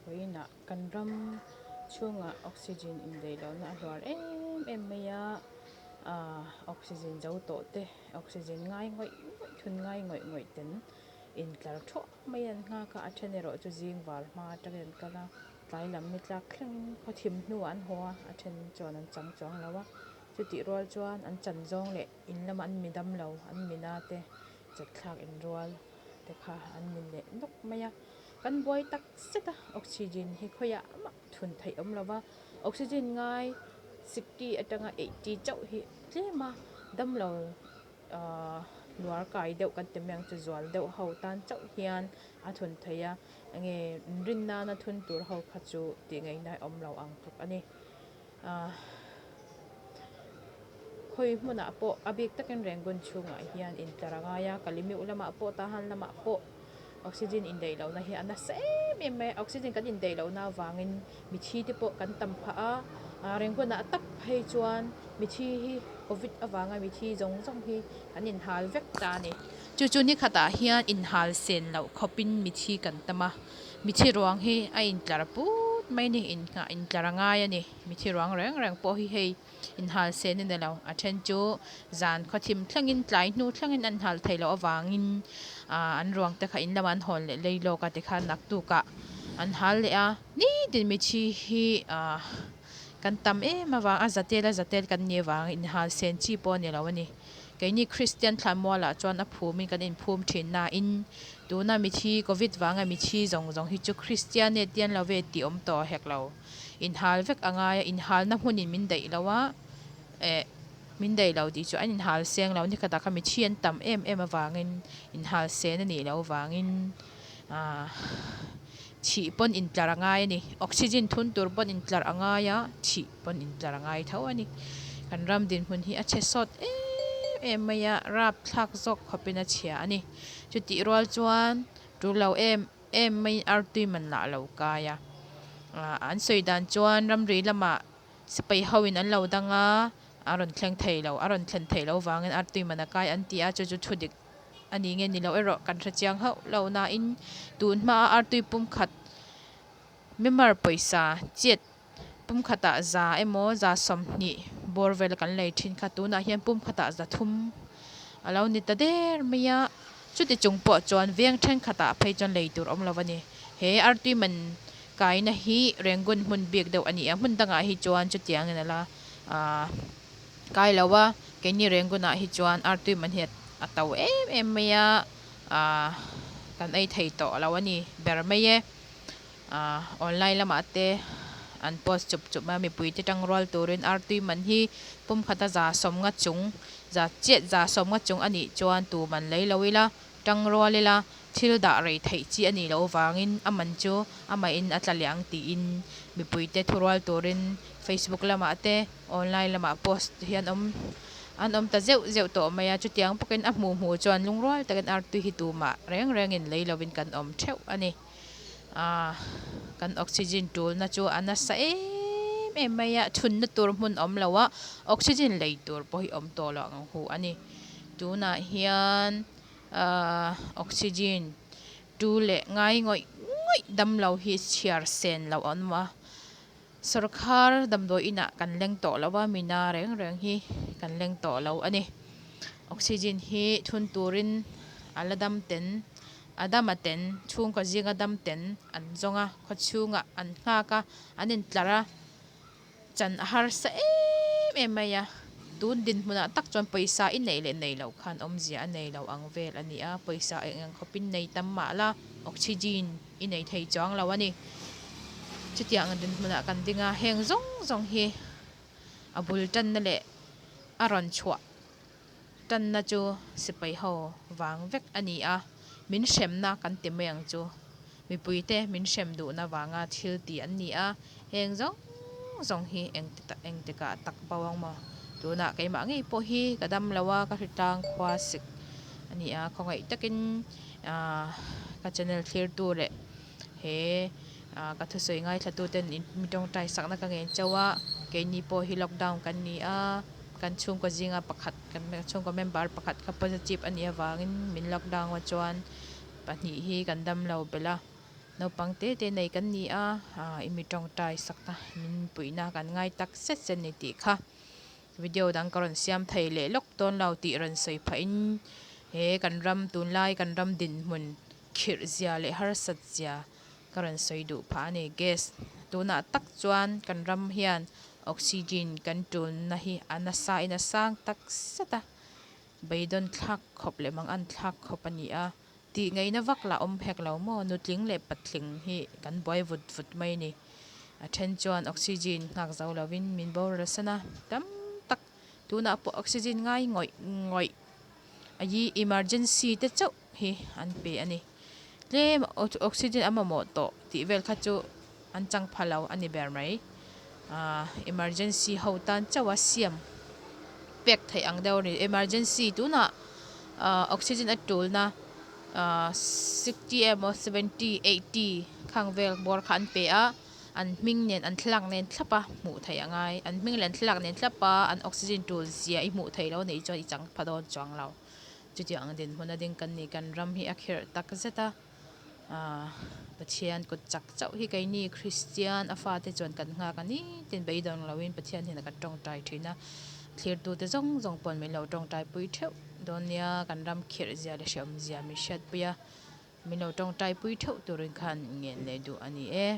Vawiinah kan ram chhungah oxygen indaih lohna a hluar em em mai a ahh oxygen zo tawh te oxygen ngai ngawih ngawih thun ngai ngawih ngawih ten intlar thuah mai an nghak a a then erawh chu zing var hma atangin an kal a tlai lam ni tlak thlengin khaw thim hnuah an haw a a then chuan an chang chuang lo a chutih rual chuan an chan zawng leh in lamah an mi dam lo an mi na te chatthlak inrual te kha an ni leh nawk mai a kan buai tak zet a oxygen hi khawiah mah thun theih awm lo va oxygen ngai sixty atanga eighty chauh hi tlem a damlo ahh hluar kai deuh kan ti mai ang chu zual deuh ho tan chauh hian a thun theih a enge rin nana thun tur ho kha chu tih ngaihna awm lo ang tluk a ni ahh khawi hmunah pawh a bik takin Rangoon chhungah hian intlar a ngai a Kalimiuh lamah pawh Tahan lamah pawh oxygen indaih lohna hi a nasa em em mai a oxygen kan indaih lohna avangin mithi te pawh kan tam phah a ah Rangoon ah tak phei chuan mithi hi covid avanga mithi zawng zawng hi an inhal vek ta a ni chu chu ni khatah hian inhal sen loh khawpin mithi kan tam a mithi ruang hi a intlar put mai a ni inngah intlar a ngai a ni mithi ruang reng reng pawh hi hei. Inhal sen a ni lo. A then chu zan khawthim thlengin tlai hnu thlengin an hal theih loh avangin ah an ruang te kha in lamah an hawn leh lei lawk a tikhan naktukah an hal leh a. Nitin mithi hi ah kan tam em avang a zatel a zatel kan nih avangin inhal sen chi pawh a ni lo a ni. Keini Kristian thlanmualah chuan a phumin kan inphum thin nain tuna mithi covid vanga mithi zawng zawng hi chu Kristian e tian lo ve tih awm tawh hek lo. Inhal vek a ngai a, inhalna hmunin min daih lo a, eh min daih lo tih chu an inhal seng lo ni khatah kha mithi an tam em em avangin inhal sen a nih loh avangin ah thih pawn intlar a ngai a ni. Oxygen thun tur pawn intlar a ngai a, thih pawn intlar a ngai tho a ni. Kan ram dinhmun hi a chhe sawt em em mai a, rapthlak zawk khawpin a chhia a ni. Chutih rual chuan tul lo em. Em mai artui man lah lo kai a. An sawi dan chuan ramri lamah sipai ho in an lo dang a, a rawn thleng thei lo, a rawn thlen theih loh vangin artui man a kai an ti a, chu chu thu dik a ni nge ni lo erawh kan hre chiang hauh lo nain tun hmaa artui pumkhat member pawisa chiat pumkhatah za emaw 120 bawr vel kan lei thin kha tunah hian pumkhatah 300 a lo ni ta der mai a, chuti chung pawh chuan veng thenkhatah phei chuan lei tur awm lo a ni. He artui man kaina hi Rangoon hmun bik deuh a ni a, hmun dangah hi chuan chutiangin a la ah kai lo a, keini Rangoon ah hi chuan artui man hi a to em em mai a, ah kan ei thei tawh lo a ni ber mai e. Ahh online lamah te an post chup chup a mipui te tang rual turin artui man hi pum khata 150 chung za chiat 150 chung a nih chuan tu man lei lo ila tang rual ila thil dah rei theih chi a nih loh vangin a man chu amahin a tla leh ang tiin mipui te thurual turin facebook lamah te online lamah post hi an awm an awm ta zeuh zeuh tawh mai a chutiang bawkin a hmuh hmuh chuan lungrual takin artui hi tumah reng rengin lei lovin kan awm theuh a ni. Ahh kan oxygen tulna chu a nasa em em mai a chhunna tur hmun awm lo a oxygen lei tur pawh hi awm tawh lo ang hu a ni tunah hian ahh oxygen tu leh ngai ngawih ngawih damlo hi chhiar sen loh an awm a sawrkhar damdawi inah kan leng tawh lo a mina reng reng hi kan leng tawh lo a ni oxygen hi thun turin a la dam ten. A dam a ten, chhungkaw zinga dam ten an zawng a, khaw chhungah an nghak a, an intlar a, chan a harsa em em mai a. Tun dinhmunah tak chuan pawisa i neih leh nei loh khan awmzia a nei lo ang vel a ni a, pawisa eng eng khawpin nei tam mah la, oxygen i nei thei chuang lo a ni. Chutiang dinhmunah kan ding a, heng zawng zawng hi a bul tanna leh a rawn chhuah. Tanna chu sipai ho vang vek a ni a, min hremna kan ti mai ang chu. Mipuite min hrem duhna vanga thil ti an ni a, heng zawng zawng hi engtikah tak bo ang maw? Tunah keimah ngei pawh hi ka dam lo a, ka hritlang khua sik a ni a, khawngaih takin ka channel thlirtu leh he ka thusawi ngaithlatuten mi tawngtai sakna ka ngen chauh a, keini pawh hi lockdown kan ni a. Kan chhungkaw zinga pakhat kan chhungkaw member pakhat kha positive a nih avangin min lockdown a chuan pahnih hi kan dam lo belh a. Naupang te te nei kan ni a, ah i mi tawngtai sakna min puihna kan ngai tak zet zet ni tih kha. Video dang ka rawn siam thei leh lawk dawn lo tih rawn sawi phahin he kan ram tunlai kan ram dinhmun khirh zia leh harsat zia ka rawn sawi duh phah a ni. Gas tunah tak chuan kan ram hian oxygen kan tulna hi a nasa in a sang tak zet a, beidawn thlak khawp leh mang an thlak khawp a ni a, tih ngaihna vak lah awm hek lo maw? Nutling leh patling hi kan buai vut vut mai a ni. A then chuan oxygen nghak zo lovin min boral san a, tam tak tunah pawh oxygen ngai ngawih ngawih a hi emergency te chauh hi an pe a ni. Tlem oxygen a mamawh tawh tih vel kha chu an chang pha lo a ni ber mai. Ahh emergency ho tan chauh a siam pek theih ang deuh a ni. Emergency tunah ahh oxygen a tulna ahh sixty emaw seventy eighty khang vel bawr kha an pe a, an hming nen an thlalak nen thlap a hmuh theih a ngai. An hming leh an thlalak nen thlap a an oxygen tul zia i hmuh theih loh a nih chuan i chang pha dawn chuang lo. Chutiang ang dinhmun a ding kan ni. Kan ram hi a khirh tak zet a, aah Pathian kut chak chauh hi keini Kristian a fate chuan kan nghak a ni tin beidawng loin Pathian hian a kan tawngtai thin a, thlirtute zawng zawng paw'n min lo tawngtai pui theuh dawn nia, kan ram khirh zia leh hrehawm zia min hriatpui a, min lo tawngtai pui theuh turin khan ngen leh duh a ni e.